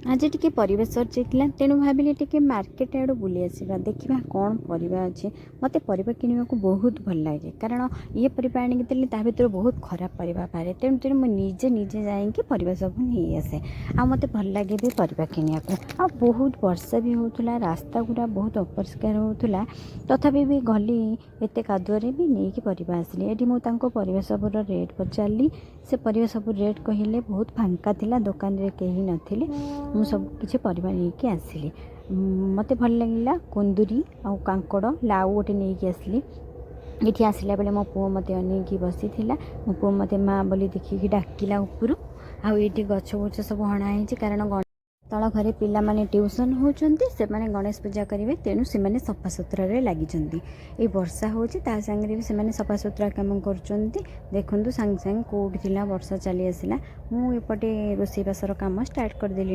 ଆଜି ଟିକେ ପରିବା ସରିଯାଇଥିଲା, ତେଣୁ ଭାବିଲି ଟିକେ ମାର୍କେଟ ଆଡ଼ୁ ବୁଲି ଆସିବା, ଦେଖିବା କ'ଣ ପରିବା ଅଛି। ମୋତେ ପରିବା କିଣିବାକୁ ବହୁତ ଭଲ ଲାଗେ, କାରଣ ଇଏ ପରିବା ଆଣିକି ଦେଲେ ତା ଭିତରୁ ବହୁତ ଖରାପ ପରିବା ବାହାରେ। ତେଣୁ ତେଣୁ ମୁଁ ନିଜେ ନିଜେ ଯାଇକି ପରିବା ସବୁ ନେଇ ଆସେ। ଆଉ ମୋତେ ଭଲ ଲାଗେ ବି ପରିବା କିଣିବାକୁ। ଆଉ ବହୁତ ବର୍ଷା ବି ହେଉଥିଲା, ରାସ୍ତା ଗୁଡ଼ା ବହୁତ ଅପରିଷ୍କାର ହେଉଥିଲା, ତଥାପି ବି ଗଲି, ଏତେ କାଦୁଅରେ ବି ନେଇକି ପରିବା ଆସିଲି। ଏଠି ମୁଁ ତାଙ୍କୁ ପରିବା ସବୁର ରେଟ୍ ପଚାରିଲି। ସେ ପରିବା ସବୁ ରେଟ୍ କହିଲେ। ବହୁତ ଫାଙ୍କା ଥିଲା, ଦୋକାନରେ କେହି ନଥିଲେ। ମୁଁ ସବୁ କିଛି ପରିବା ନେଇକି ଆସିଲି। ମୋତେ ଭଲ ଲାଗିଲା କୁନ୍ଦୁରି ଆଉ କାଙ୍କଡ଼, ଲାଉ ଗୋଟେ ନେଇକି ଆସିଲି। ଏଠି ଆସିଲା ବେଳେ ମୋ ପୁଅ ମୋତେ ଅନେଇକି ବସିଥିଲା। ମୋ ପୁଅ ମୋତେ ମା ବୋଲି ଦେଖିକି ଡାକିଲା ଉପରୁ। ଆଉ ଏଇଠି ଗଛ ବୁଛ ସବୁ ହଣା ହେଇଛି, କାରଣ ତଳ ଘରେ ପିଲାମାନେ ଟ୍ୟୁସନ୍ ହେଉଛନ୍ତି, ସେମାନେ ଗଣେଶ ପୂଜା କରିବେ, ତେଣୁ ସେମାନେ ସଫାସୁତୁରାରେ ଲାଗିଛନ୍ତି। ଏଇ ବର୍ଷା ହେଉଛି, ତା ସାଙ୍ଗରେ ବି ସେମାନେ ସଫାସୁତୁରା କାମ କରୁଛନ୍ତି। ଦେଖନ୍ତୁ, ସାଙ୍ଗେ ସାଙ୍ଗେ କେଉଁଠି ଥିଲା ବର୍ଷା ଚାଲି ଆସିଲା। ମୁଁ ଏପଟେ ରୋଷେଇବାସର କାମ ଷ୍ଟାର୍ଟ କରିଦେଲିଣି।